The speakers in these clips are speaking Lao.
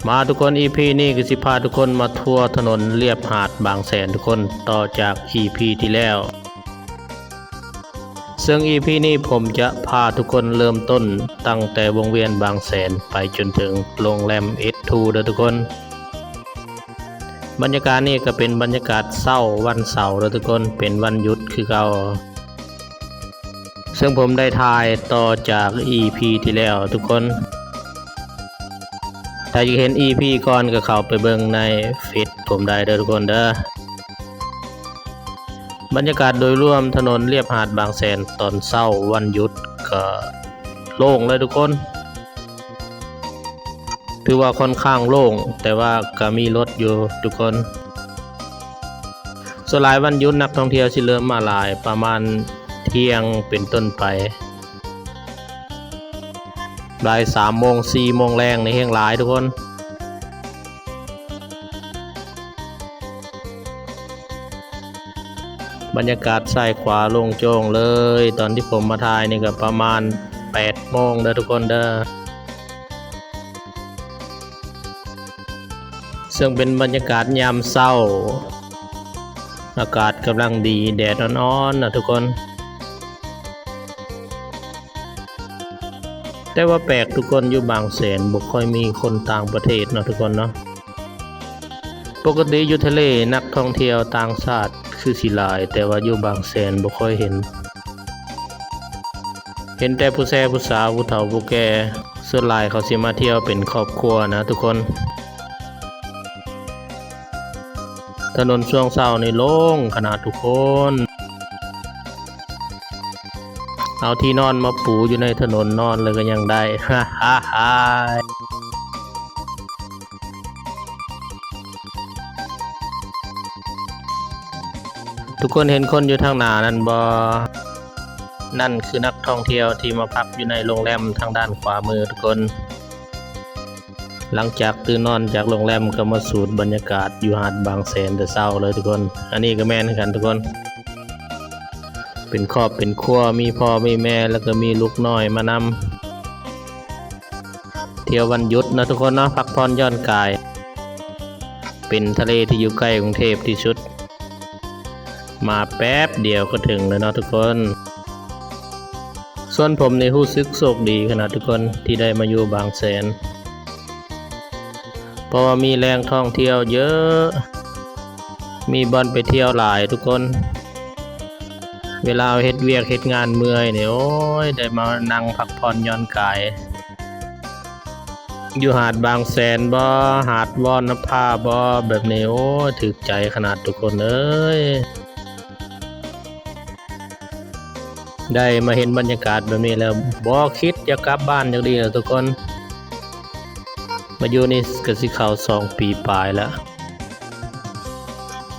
ມາທຸກຄົນ ອີພີນີ້ກໍຊິພາທຸກຄົນມາທົວຖະໜົນລຽບຫາດບາງແສນທຸກຄົນ ຕໍ່ຈາກອີພີທີ່ແລ້ວ. ເຊິ່ງອີພີນີ້ຜົມຈະພາທຸກຄົນເລີ່ມຕົ້ນຕັ້ງແຕ່ວົງວຽນບາງແສນໄປຈົນເຖິງໂຮງແຮມເອັດທູເດີທຸກຄົນ. ບັນຍາກາດນີ້ກໍເປັນບັນຍາກາດເຊົ້າວັນເສົາເດີທຸກຄົນ ເປັນວັນຢຸດຄືເກົ່າ. ເຊິ່ງຜົມໄດ້ຖ່າຍຕໍ່ຈາກອີພີທີ່ແລ້ວທຸກຄົນ. ຖ້າຢາກເຫັນອີພີກ່ອນກໍເຂົ້າໄປເບິ່ງໃນເຟສຜົມໄດ້ເດີທຸກຄົນເດີ. ບັນຍາກາດໂດຍລວມຖະໜົນລຽບຫາດບາງແສນຕອນເຊົ້າວັນຢຸດກໍໂລ່ງເລີຍທຸກຄົນ. ຖືວ່າຄ່ອນຂ້າງໂລ່ງ ແຕ່ວ່າກໍມີລົດຢູ່ທຸກຄົນ. ສ່ວນຫຼາຍວັນຢຸດນັກທ່ອງທ່ຽວຊິເລີ່ມມາຫຼາຍ ປະມານທ່ຽງເປັນຕົ້ນໄປ. ບ່າຍສາມໂມງ ສີ່ໂມງແລງນີ້ແຮງຫຼາຍທຸກຄົນ. ບັນຍາກາດຊ້າຍຂວາໂລ່ງໂຈ້ງເລີຍ. ຕອນທີ່ຜົມມາຖ່າຍນີ້ກໍປະມານແປດໂມງເດີທຸກຄົນເດີ. ເຊິ່ງເປັນບັນຍາກາດຍາມເຊົ້າ ອາກາດກຳລັງດີ ແດດອ່ອນໆນະທຸກຄົນ. ແຕ່ວ່າແປກທຸກຄົນ ຢູ່ບາງແສນບໍ່ຄ່ອຍມີຄົນຕ່າງປະເທດເນາະທຸກຄົນເນາະ. ປົກກະຕິຢູ່ທະເລນັກທ່ອງທ່ຽວຕ່າງຊາດຄືຊິຫຼາຍ ແຕ່ວ່າຢູ່ບາງແສນບໍ່ຄ່ອຍເຫັນ. ເຫັນແຕ່ຜູ້ແຊຜູ້ສາວ ຜູ້ເຖົ້າຜູ້ແກ່ ສ່ວນຫຼາຍເຂົາຊິມາທ່ຽວເປັນຄອບຄົວນະທຸກຄົນ. ຖະໜົນຊ່ວງເຊົ້ານີ້ໂລ່ງຂະໜາດທຸກຄົນ. ເອົາທີ່ນອນມາປູຢູ່ໃນຖະໜົນນອນເລີຍກໍຍັງໄດ້. ທຸກຄົນເຫັນຄົນຢູ່ທາງໜ້ານັ້ນບໍ່? ນັ້ນຄືນັກທ່ອງທ່ຽວທີ່ມາພັກຢູ່ໃນໂຮງແຮມທາງດ້ານຂວາມືທຸກຄົນ. ຫຼັງຈາກຕື່ນນອນຈາກໂຮງແຮມກໍມາສູດບັນຍາກາດຢູ່ຫາດບາງແສນແຕ່ເຊົ້າເລີຍທຸກຄົນ. ອັນນີ້ກໍແມ່ນຄືກັນທຸກຄົນ. ເປັນຄອບເປັນຄົວ ມີພໍ່ມີແມ່ ແລ້ວກໍມີລູກນ້ອຍມານຳ. ທ່ຽວວັນຢຸດເນາະທຸກຄົນເນາະ ພັກຜ່ອນຢ່ອນກາຍ. ເປັນທະເລທີ່ຢູ່ໃກ້ກຸງເທບທີ່ສຸດ. ມາແປັບດຽວກໍເຖິງແລ້ວເນາະທຸກຄົນ. ສ່ວນຜົມນີ້ຮູ້ສຶກໂຊກດີຂະໜາດທຸກຄົນ ທີ່ໄດ້ມາຢູ່ບາງແສນ. ເພາະວ່າມີແຫຼ່ງທ່ອງທ່ຽວເຍີະ ມີບ່ອນໄປທ່ຽວຫຼາຍທຸກຄົນ. ເວລາເຮັດວຽກເຮັດງານເມື່ອຍນີ້ ໂອ້ຍ ໄດ້ມານັ່ງພັກຜ່ອນຢ່ອນກາຍ ຢູ່ຫາດບາງແສນບໍ ຫາດວອນນະພາບໍ ແບບນີ້ ໂອ້ຍ ຖືກໃຈຂະໜາດທຸກຄົນເອີຍ. ໄດ້ມາເຫັນບັນຍາກາດແບບນີ້ແລ້ວ ບໍ່ຄິດຢາກກັບບ້ານຈັກດີ້ແລ້ວທຸກຄົນ. ມາຢູ່ນີ້ກໍຊິເຂົ້າສອງປີປາຍແລ້ວ.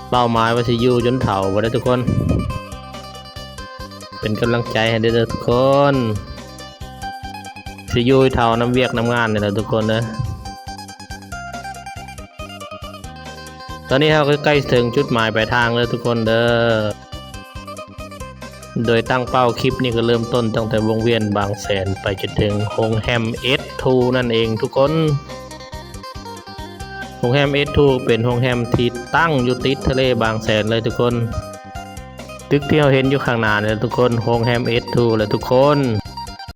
ເປົ້າໝາຍວ່າຊິຢູ່ຈົນເຖົ້າພຸ້ນເດີທຸກຄົນ. ເປັນກຳລັງໃຈໃຫ້ເດີທຸກຄົນ. ຊິຢູ່ເຖົ້ານຳວຽກນຳງານນີ້ແຫຼະທຸກຄົນເດີ. ຕອນນີ້ເຮົາກໍໃກ້ເຖິງຈຸດໝາຍປາຍທາງແລ້ວທຸກຄົນເດີ. ໂດຍຕັ້ງເປົ້າຄລິບນີ້ກໍເລີ່ມຕົ້ນຕັ້ງແຕ່ວົງວຽນບາງແສນໄປຈົນເຖິງໂຮງແຮມເອັດທູນັ້ນເອງທຸກຄົນ. ໂຮງແຮມເອັດທູເປັນໂຮງແຮມທີ່ຕັ້ງຢູ່ຕິດທະເລບາງແສນເລີຍທຸກຄົນ. ຕຶກທີ່ເຮົາເຫັນຢູ່ຂ້າງໜ້ານີ້ແຫຼະທຸກຄົນ ໂຮງແຮມເອັດທູແຫຼະທຸກຄົນ.